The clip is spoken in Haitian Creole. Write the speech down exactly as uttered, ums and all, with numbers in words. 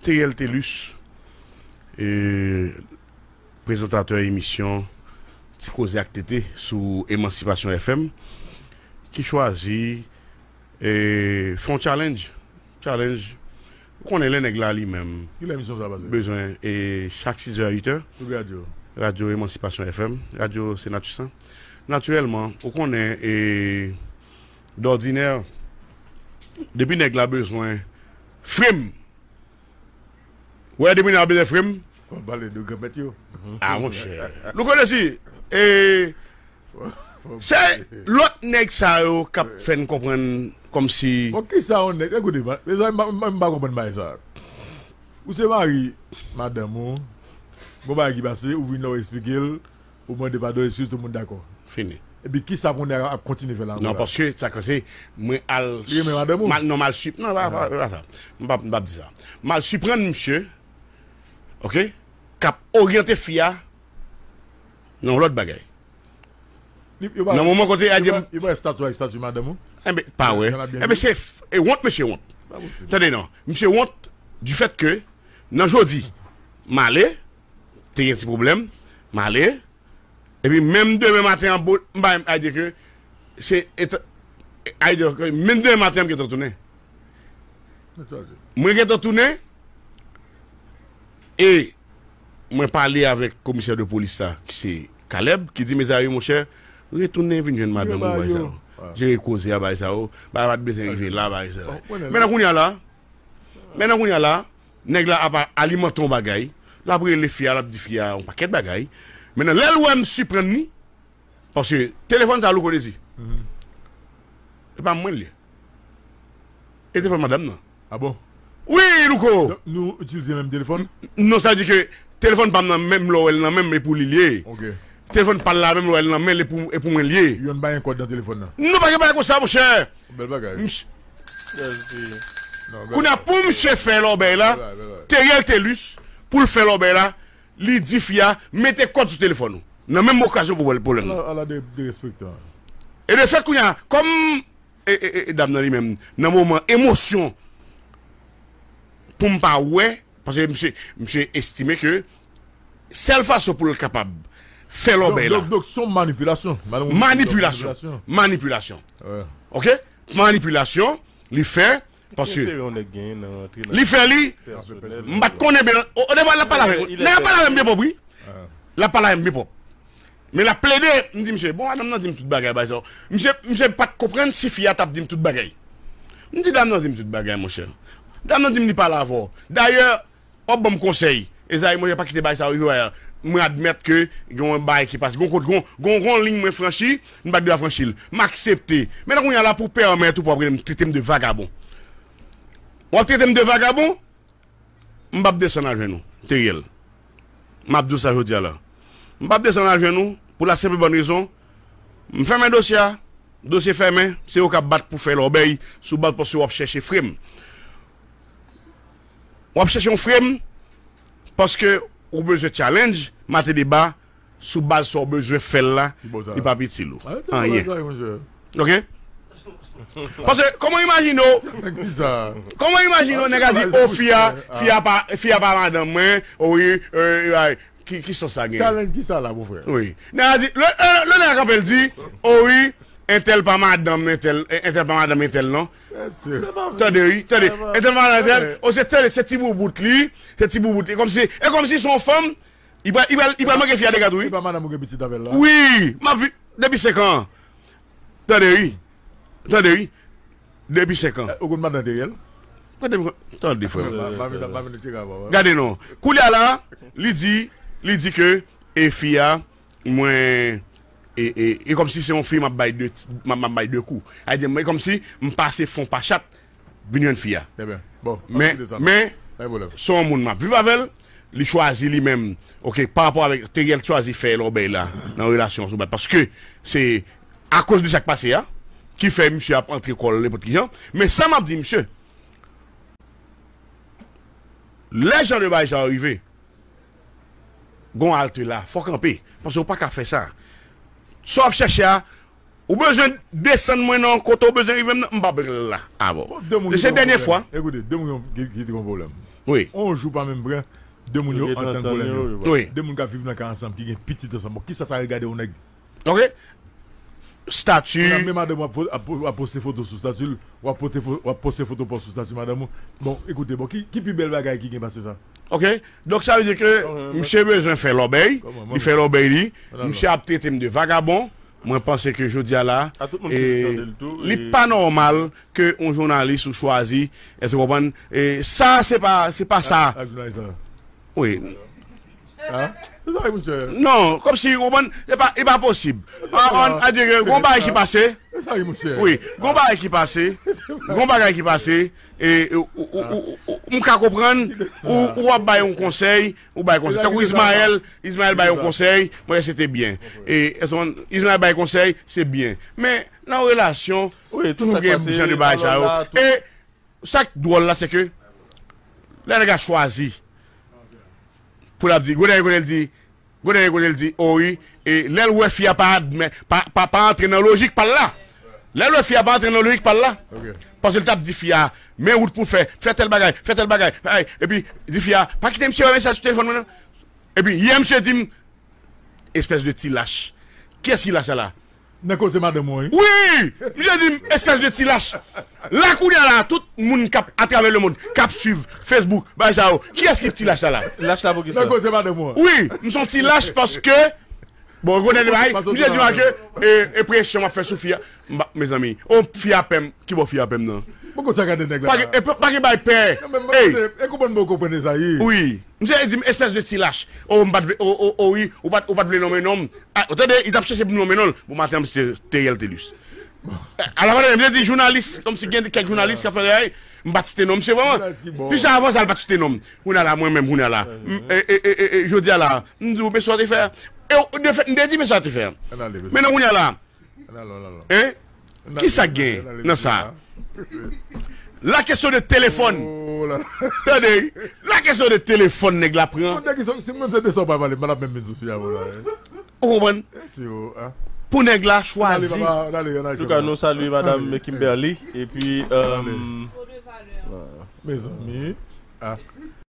Theriel Thelus, e, prezantatè emisyon Ti Koze ak Tete sou Emancipation F M, ki chwazi, e, fè yon challenge. Challenge. Ou konnen lè nèg la li menm. Kilè emisyon sa pase? Bezwen, e, chak sis è, uit è. Sou ki radyo? Radyo Emancipation F M, radyo Senatus lan. Natirèlman, ou konnen, e, dòdinè, depi nèg la bezwen frame. Ou wè, depi nèg la bezwen frame. Fò m pale de granmèt yo. Ah, monchè. Nou konnen si, e, se lòt nèg sa yo k ap fè n konprann kòmsi. Bon, kisa yon nèg, ekoute, mezanmi, m pa, m pa, m pa konprann bagay sa. Ou se mari madanm ou, gon bagay ki pase, ou vin la, ou eksplike l, ou mande padon, eskiz, tout moun dakò. Fini. Epi kisa pou nèg ap kontinye fè la ankò la? Non, paske sa k pase, mwen al. Li renmen madanm ou? M al, non, m al sip, non, pa, pa, pa sa. M p ap, m p ap di sa. M al siprann misye, oke, k ap oryante fi a nan yon lòt bagay. Li, yo pa, nan moman kote a di yo pa, yo pa estati ak estati madanm ou? Enben, pa wè. Enben, se f-, e wont, mesye wont. Pa posib. Tande non. Misye wont du fait que, nan jodi, m ale, te gen ti pwoblèm, m ale, epi menm demen maten an, bo-, m bay, a di ke, se eta-, a di ke menm demen maten an, m gentan tounen. Mwen gentan tounen, e mwen pale avèk komisè de polis la, ki se Caleb, ki di, mezanmi, monchè, retounen vin jwenn madanm ou, bagay sa yo. Jere koze a, bagay sa yo. Bagay pa t bezwen rive la, bagay sa yo. Men nan kounye a la, men nan kounye a la, nèg la ap alimante yon bagay, l ap rele fi a, l ap di fi a yon pakèt bagay. Men nan lè l wè m siprann li, paske telefòn sa Louko Dezi. E pa mwen li ye. E telefòn madanm nan. Ah bon? Wi, Louko! Donk, nou itilize menm telefòn? Non, sa di ke telefòn pa m nan menm lè w wè l nan menm, e pou li li ye. Ok. Telefòn pa l la menm lè w wè l nan men l, e pou, e pou mwen li ye. Youn pa gen kòd nan telefòn nan? Non, pa gen bagay konsa, monchè. Bèl bagay. Misye, kounye a, pou misye fè lòbèy la, Theriel Thelus, pou l fè lòbèy la, li di fi a, mete kòd sou telefòn ou. Nan menm okazyon pou pwoblèm nan. Ala, ala de, derespektan. E de fèt, kounye a, kòm, e, e, e, dam nan li menm, nan moman emosyon, pou m pa wè, paske misye, misye estime ke sèl fason pou l kapab fè lòbèy la. Donk, donk, donk, se yon manipilasyon. Manipilasyon. Manipilasyon. Ok? Manipilasyon, li fè, paske li fè li, m pa t konnen byen, o, o depa l ap pale avè m. Nèg ap pale avè m byen pwòp, wi. L ap pale avè m byen pwòp. Men l ap plede, m di misye, bon, madanm nan di m tout bagay, bagay sa yo. Misye, misye pa t konprann si fi a t ap di m tout bagay. M di dam nan di m tout bagay, monchè. Dam nan di m li pale avè w. Dayè, w ap ban m konsèy. Ezayi, monchè, pa kite bagay sa yo rive w a. Mwen admèt ke gen yon bagay ki pase. Gon kot, gon, gon, gon liy mwen franchi, m pa t dwe franchi l. M aksepte. Men nan kounye a la pou w pèmèt ou pou w ap rele m, trete m de vagabon. W ap trete m de vagabon? M p ap desann al jwenn ou, Theriel. M ap di w sa jodi a la. M p ap desann al jwenn ou pou la senp e bòn rezon, m fèmen dosye a, dosye fèmen, se yo k ap bat pou fè lòbèy sou baz paske w ap chèche frame. W ap chèche yon frame paske ou bezwen challenge, mate deba, sou baz sa w bezwen fè l la, li p ap itil ou anyen. Ok? Paske, kòman w imajine w, kòman w imajine w, nèg a di, o, fi a, fi a pa, fi a pa madanm mwen, o, wi, e, e, ki, ki sans sa gen? Challenge ki sa la, mon frè? Wi. Nèg a di, lè, lè, lè nèg la kanpe, l di, o, wi, entèl pa madanm entèl, entèl pa madanm entèl, non. Tande, wi, tande. Entèl pa madanm entèl, o, se tèl, se ti boubout li, se ti boubout li. Kòmsi, e kòmsi se yon fanm, li pral, li pral, li pral manke fi a dega tou, wi. E pa madanm ou gen pitit avè l la? Wi, m ap vi-, depi senk an. Tande, wi. Tande, wi. Depi senk an. Ou konn madanm Theriel? Tande, tande, frè. Gade non. Koulye a la, li di, li di ke, e fi a, mwen, e, e, e kòmsi se yon fi m ap bay de, m ap, m ap bay de kou. A di, mwen kòmsi m pase fon pa chat, vin jwenn fi a. Men, men, se yon moun m ap viv avè l, li chwazi li menm, ok, pa rapò avèk Theriel chwazi fè lòbèy la, nan relasyon an sou baz, paske se akoz de sa k pase a, ki fè misye ap antre kò l nenpòt ki jan, men sa m ap di misye, lè jan de bagay sa yo rive, gon alte la, fò w kanpe, paske w pa ka fè sa. Sa w ap chèche a, ou bezwen desann mwen nan kote w bezwen rive m nan, m p ap la avè w. Se dènye fwa. Ekoute, de moun ki, ki te gon pwoblèm. Wi. On jou pa menm pran, de moun yo antann pwoblèm yo. Wi. De moun k ap viv nan kay ansanm, ki gen pitit ansanm. Bon, kisa sa regade yon nèg? Ok. Stati. Menm madanm w ap, ap, ap poste foto sou stati l, w ap pote fo-, w ap poste foto pa w sou stati madanm ou. Bon, ekoute, bon, ki, ki pi bèl bagay ki gen pase sa? Ok. Donk, sa vle di ke misye bezwen fè lòbèy, li fè lòbèy li, misye ap trete m de vagabon. Mwen panse ke jodi a la, li pa nòmal ke yon jounalis ou chwazi, èske w konprann? E sa, se pa, se pa sa. Wi. Non, kòmsi, ou konprann, e pa, e pa posib. An, an, an, di ke gon bagay ki pase. Wi, gon bagay ki pase. Gon bagay ki pase. E, ou, ou, ou, ou, ou, m ka konprann, ou, ou ap bay yon konsèy, ou bay konsèy. Tankou Ismaël, Ismaël bay yon konsèy, mwen, se te byen. E, Ismaël bay konsèy, se byen. Men, nan relasyon, toujou gen jan de bagay sa yo. E, sa k dwòl la, se ke, lè nèg la chwazi, pou l ap di, gon nèg kote l di, gon nèg kote l di, o wi, e lè l wè fi a pa admè, pa, pa, pa antre nan lojik pa l la. Lè l wè fi a pa antre nan lojik pa l la. Paske l t ap di fi a, men wout pou fè, fè tèl bagay, fè tèl bagay, ay, epi di fi a, pa kite misye wè mesaj sou telefòn mwen non. Epi yè misye di m, espès de ti lach. Kiyès ki lach la la? Nan koze madanm ou, wi. Wi! Misye di m, espès de ti lach. La kounye a la, tout moun k ap atravè lemonn, k ap swiv Facebook, bagay sa yo, kiyès ki ti lach la la? Lach la pou kisa? Nan koze madanm ou. Wi, m se yon ti lach paske, bon, gon nèg bay, misye di m ke, e, e presyon m ap fè sou fi a. M pa, mezanmi, o, fi a pè m, ki bò fi a pè m nan? Poko sa gade nèg la. Pa gen, e pa, pa gen bay pè. Ey! E konprann mwen konprann sa ye. Wi. Misye di m, espès de ti lach. O, m pa t vle, o, o, o, wi, ou pa t, ou pa t vle nonmen non m. A, ou tande, li t ap chèche pou m nonmen non l. Bon, maten an, se Teriel Telus. Ala madanm, misye di jounalis, kòmsi gen kèk jounalis k ap fè bagay, m pa t site non misye vrèman. Pi sa avan sa, l pa t site non m. Kounye a la, mwen menm, kounye a la. M, e, e, e, e, e, jodi a la, m di w, men sa w te fè a. E, w, de fèt, m te di, men sa w te fè a. Men nan kounye a la, Hein? Kisa k gen nan sa? La kesyon de telefòn. Tande, la kesyon de telefòn nèg la pran. Si mwen se de sa w pa pale, m pa t ap menm vin sou sijè a pou la. Ou konprann? Pou nèg la chwazi. Antouka, nou salye madanm Kimberly. Epi, euh, mezanmi.